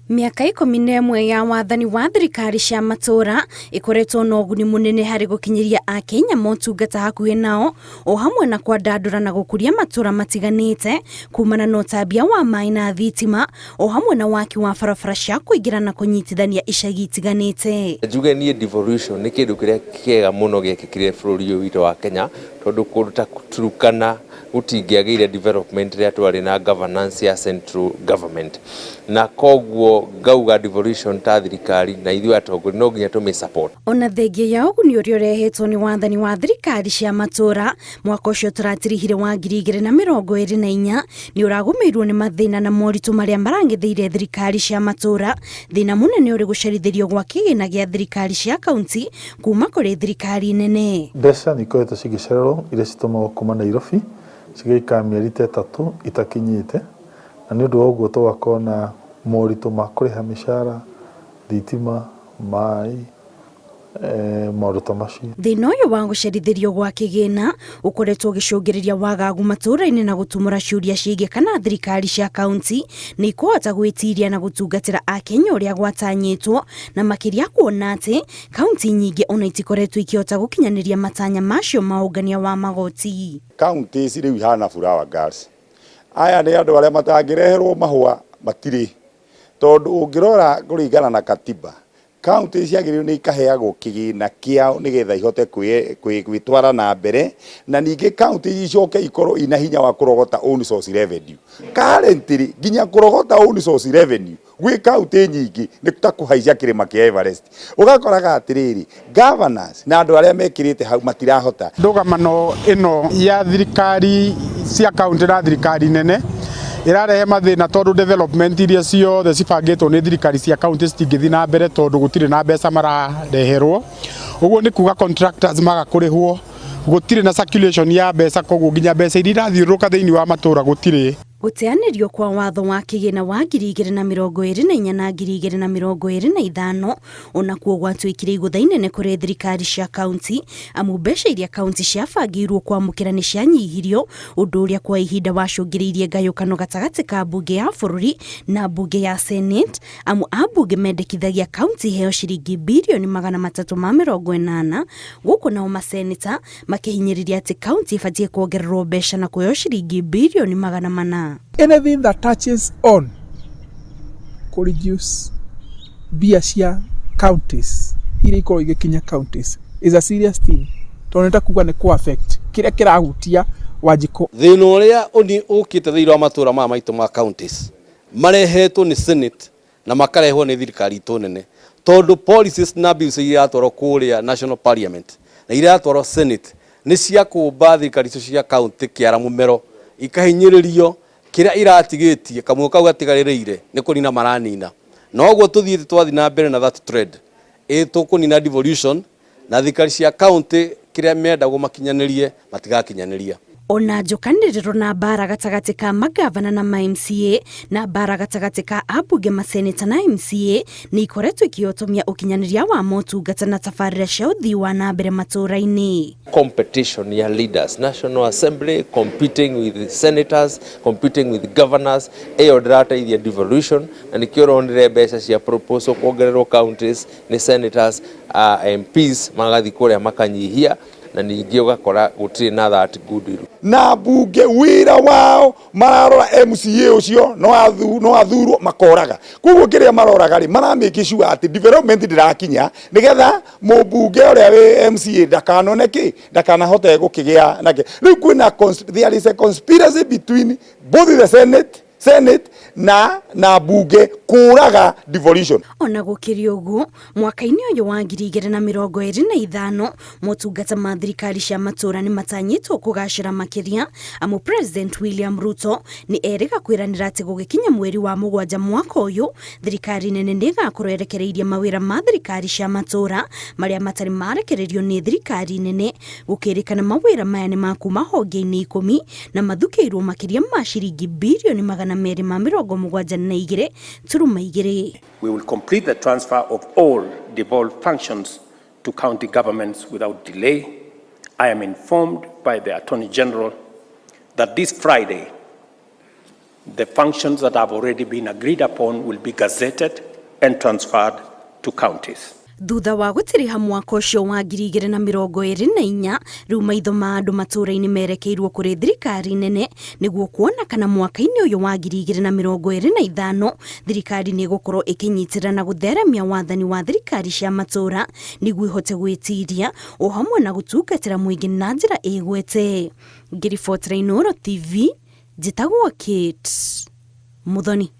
Mĩaka 11 ya wathani wa thirikari cia matũũra ĩkoretwo na ũguni mũnene harĩ gũkinyĩria Akenya motungata hakuhĩ nao, o hamwe na kwandandũra na gũkũria matũũra matiganĩte kumana na ũtambia wa maĩ na thitima, o hamwe na waki wa barabara cia kũingĩra na kũnyitithania icagi itiganĩte. Njuge niĩ devolution nĩ kĩndũ kĩrĩa kĩega mũno gĩekĩkire bũrũri ũyũ witũ wa Kenya, tondũ kũndũ ta Turkana gũtingĩagĩire development rĩrĩa twarĩ na governance ya central government, na koguo ngauga devolution ta thirikari na ithuĩ atongoria no nginya tũmĩ support. Ona thengia ya ũguni ũrĩa ũrehetwo nĩ wathani wa thirikari cia matũũra, mwaka ũcio tũratirihire wa 2024 nĩ ũragũmĩirwo nĩ mathĩna na moritũ marĩa marang'etheire thirikari cia matũũra. Thĩna mũnene ũrĩ gũcerithĩrio gwa kĩgĩna gĩa thirikari cia kaunti kuma kũrĩ thirikari nene. Mbeca nĩ ikoretwo cigĩcererwo iria citũmagwo kuma Nairobi, cigaikara mĩeri ta 3 itakinyĩte, na nĩ ũndũ wa ũguo tũgakorwo na moritũ ma kũrĩha mĩcara, thitima, maĩ, maũndũ ta macio. Thĩna ũyũ wa gũcerithĩrio gwa kĩgĩna ũkoretwo ũgĩcũngĩrĩria wagagu matũũra-inĩ na gũtumũra ciũria ciĩgiĩ kana thirikari cia kaunti nĩ ikũhota gwĩtiria na gũtungatĩra Akenya ũrĩa gwatanyĩtwo, na makĩria kuona atĩ kaunti nyingĩ ona itikoretwo ikĩhota gũkinyanĩria matanya macio ma ũngania wa magoti. Counties rĩu ihana flower girls. Aya nĩ andũ arĩa matangĩreherwo mahũa matirĩ, tondũ ũngĩrora kũringana na katiba, county ciagĩrĩirwo nĩ ikaheagwo kĩgĩna kĩao nĩgetha ihote gwĩtwara na mbere, na ningĩ county icoke ikorwo ina hinya wa kũrogota own source revenue. Currently nginya kũrogota own source revenue gwĩ county nyingĩ nĩ ta kũhaica kĩrĩma kĩa Everest. Ũgakoraga atĩrĩrĩ, governors na andũ arĩa mekĩrĩte hau matirahota. Ndũgamano ĩno ya thirikari cia kaunti na thirikari nene ĩrarehe mathĩna, tondũ development iria ciothe cibangĩtwo nĩ thirikari cia kaunti citingĩthiĩ na mbere tondũ gũtirĩ na mbeca marareherwo. Ũguo nĩ kuga contractors maga kũrĩhwo, gũtirĩ na circulation ya mbeca, koguo nginya mbeca iria irathiũrũrũka thĩinĩ wa matũra gũtirĩ. Gũteanĩrio kwa watho wa kĩgĩna wa 2024 na 2025 onakuo gwatuĩkire igũtha inene kũrĩ thirikari cia kaunti, amu mbeca iria kaunti ciabangĩirwo kwamũkĩra nĩ cianyihirio, ũndũ ũrĩa kwa ihinda wacũngĩrĩirie ngayũkano gatagatĩ ka mbunge ya bũrũri na mbunge ya Senate, amu ambunge mendekithagia kaunti iheo ciringi 380 birioni, gũkũ nao maseneta makĩhinyĩrĩria atĩ kaunti ibatiĩ kuongererwo mbeca na kuheo ciringi 400 birioni. Anything that touches on kũ reduce mbia cia counties iria ikorwo igĩkinya counties is a serious thing, tondũ nĩ ta kuga nĩ kũ affect kĩrĩa kĩrahutia Wanjikũ. Thĩna ũrĩa ũkĩte thĩinĩ wa matũra maya maitũ ma counties marehetwo nĩ Senate na makarehwo nĩ thirikari itũ nene, tondũ policies na bills iria iratwarwo kũrĩa national parliament na iria iratwarwo Senate nĩ cia kũmba thirikari icio cia county kĩara mũmero, ikahinyĩrĩrio. Kĩrĩa iratigĩtie kamwe kau gatigarĩrĩire nĩ kũnina maranina. Noguo tũthiĩte twathiĩ na mbere na that trend, ĩ tũkũnina devolution na thirikari cia county kĩrĩa mendagwo makinyanĩrie matigakinyanĩria. Ona njũkanĩrĩro na mbara gatagatĩ ka magavana na ma MCA na mbara gatagatĩ ka ambunge, maseneta na MCA nĩ ikoretwo ikĩotomia ũkinyanĩria wa motungata na tabarĩra cia ũthii wa na mbere matũũra-inĩ. Competition ya leaders, National Assembly competing with senators, competing with governors, ĩyo ndĩrateithia devolution, na nĩkĩo ũronire mbeca cia proposal kuongererwo counties nĩ senators, MPs magathiĩ kũrĩa makanyihia, na ningĩ ũgakora gũtirĩ na that goodwill. Na mbunge wĩra wao mararora MCA ũcio no athurwo makoraga, koguo kĩrĩa maroraga rĩ, maramake sure atĩ development ndĩrakinya nĩgetha mũmbunge ũrĩa wĩ MCA ndakanone kĩ, ndakanahote gũkĩgĩa nake. Rĩu kwĩna there is a conspiracy between both the Senate na mbunge kũraga devolution. Ona gũkĩrĩ ũguo, mwaka-inĩ ũyũ wa 2025 motungata ma thirikari cia matũũra nĩ matanyĩtwo kũgacĩra makĩria, amu President William Ruto nĩ erĩga kwĩranĩra atĩ gũgĩkinya mweri wa mũgwanja mwaka ũyũ, thirikari nene nĩ ĩgakorwo ĩrekereirie mawĩra ma thirikari cia matũũra marĩa matarĩ marekererio nĩ thirikari nene. Gũkĩrĩkana mawĩra maya nĩ ma kuma honge-inĩ 10 na mathukĩirwo makĩria ma ciringi 272.2 birioni. We will complete the transfer of all devolved functions to county governments without delay. I am informed by the Attorney General that this Friday, The functions that have already been agreed upon will be gazetted and transferred to counties. Thutha wa gũtiriha mwaka ũcio wa 2024, rĩu maitho ma andũ matũũra-inĩ merekeirwo kũrĩ thirikari nene nĩguo kuona kana mwaka-inĩ ũyũ wa 2025 thirikari nĩ ĩgũkorwo ĩkĩnyitĩrĩra na gũtheremia wathani wa thirikari cia matũũra nĩguo ihote gwĩtiria o hamwe na gũtungatĩra mũingĩ na njĩra ĩgwete. Ngĩribotera Inooro TV, njĩtagwo Kate Muthoni.